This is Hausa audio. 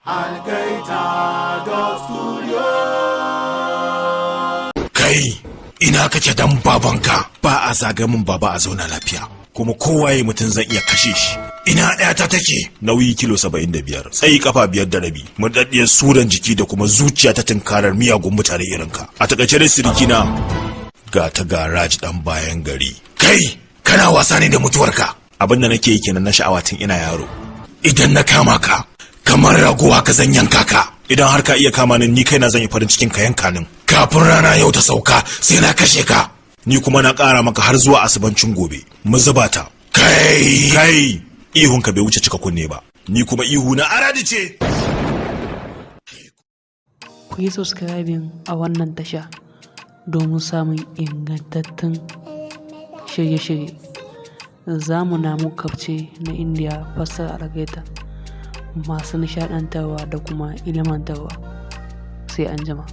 Algaita dot studio. Kai, ina kake dan babanka? Ba a zaga min baba a zauna lafiya. Kuma kowaye mutum zan iya kashe shi. Ina ɗaya ta take? Nauyi kilo 75, tsayi kafa 5.5, murɗaɗɗiyar suran jiki da kuma zuciya ta tunkarar miyagun mutane irinka. A takaice dai, sirikina, ga ta garaj dan bayan gari. Kai, kana wasa ne da mutuwarka. Abin da nake yi kenan na sha'awa tun ina yaro. Idan na kama ka, kamar ragowa ka zan yanka ka. Idan har ka iya kama ni, ni kaina zan yi farin cikin ka yanka nin. Kafin rana yau ta sauka, sai na kashe ka. Ni kuma na ƙara maka har zuwa asibancin gobe. Mu zuba ta. Kai, kai, ihun ka bai wuce cika kunne ba. Ni kuma ihu na aradi ce. Ku yi subscribing a wannan tasha domin samun ingantattun shirye-shirye. Za mu namu kafce na Indiya fassara Algaita masu nishaɗantarwa da kuma ilimantarwa. Sai an jima.